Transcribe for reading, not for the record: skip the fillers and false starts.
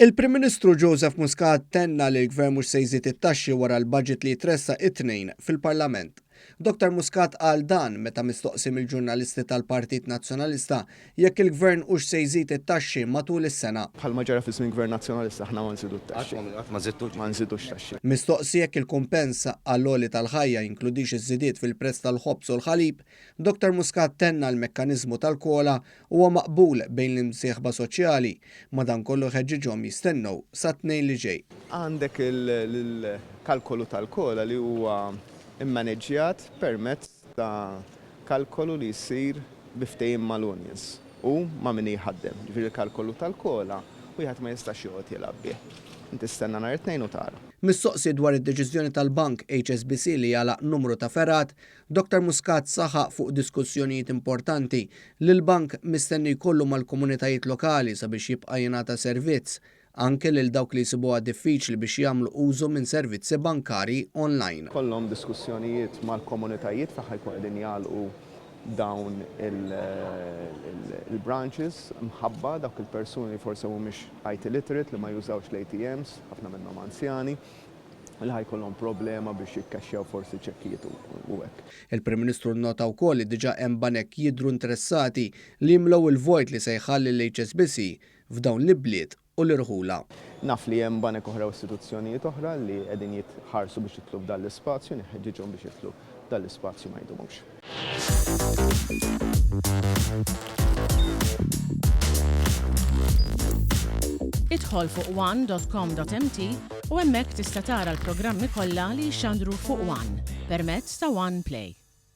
Il-Prim Ministru Joseph Muscat tenna li l-Gvern mhux se jżid it-taxxi wara l-budget li jitressaq it-Tnejn fil-Parlament. Dottor Muscat qal dan meta mistoqsi mill-ġurnalisti tal-Partit Nazzjonalista jekk il-Gvern hux se jżid it-taxxi matul is-sena. Bħalma ġara fi żmien Gvern Nazzjonalista aħna ma nżidu t-taxxi. Qatt ma żidtu? Ma nżidux taxxi. Mistoqsi jekk il-kumpens għall-għoli tal-ħajja jinkludix iż-żidiet fil-prezz tal-ħobż u l-ħalib, Dottor Muscat tenna l-mekkaniżmu tal-COLA huwa maqbul bejn l-imsieħba soċjali, madankollu ħeġġiġhom jistennew sat-Tnejn li ġej. Għandek il-kalkolu tal-COLA li huwa mmaneġġjat permezz ta' kalkolu li jsir bi ftehim mal-unions u ma' min jħaddem. Ġifieri l-kalkolu tal-COLA wieħed ma jistax joqgħod jilgħab bih. Inti stenna nhar it-Tnejn u tara. Mistoqsi dwar id-deċiżjoni tal-bank HSBC li jagħlaq numru ta' fergħat, Dottor Muscat saħaq fuq diskussjonijiet importanti li l-bank mistenni jkollu mal-komunitajiet lokali sabiex jibqa' jingħata servizz, anke lil dawk li jsibuha diffiċli biex jagħmlu użu minn servizzi bankarji online. Jkollhom diskussjonijiet mal-komunitajiet fejn ħa jkunu qegħdin jagħlqu dawn il-branches mħabba dawk il-persuni li forsi mhumiex IT literate li ma jużawx l-ATMs, ħafna minnhom anzjani. li ħa jkollhom problema biex jikkaxxjaw forsi ċekkijiet u hekk. Il-Prim Ministru nnota wkoll li diġà hemm banek jidhru interessati li jimlew il-vojt li se jħalli l-HSBC f'dawn l-ibliet u l-irħula. Naf li hemm banek oħra u istituzzjonijiet oħra li qegħdin jitħarsu biex jidħlu f'dan l-ispazju, nħeġġiġhom biex jidħlu f'dan l-ispazju ma jdumux. Idħol fuq one.com.mt u hemmhekk tista' tara l-programmi kollha li jixxandru fuq One permezz ta' One Play.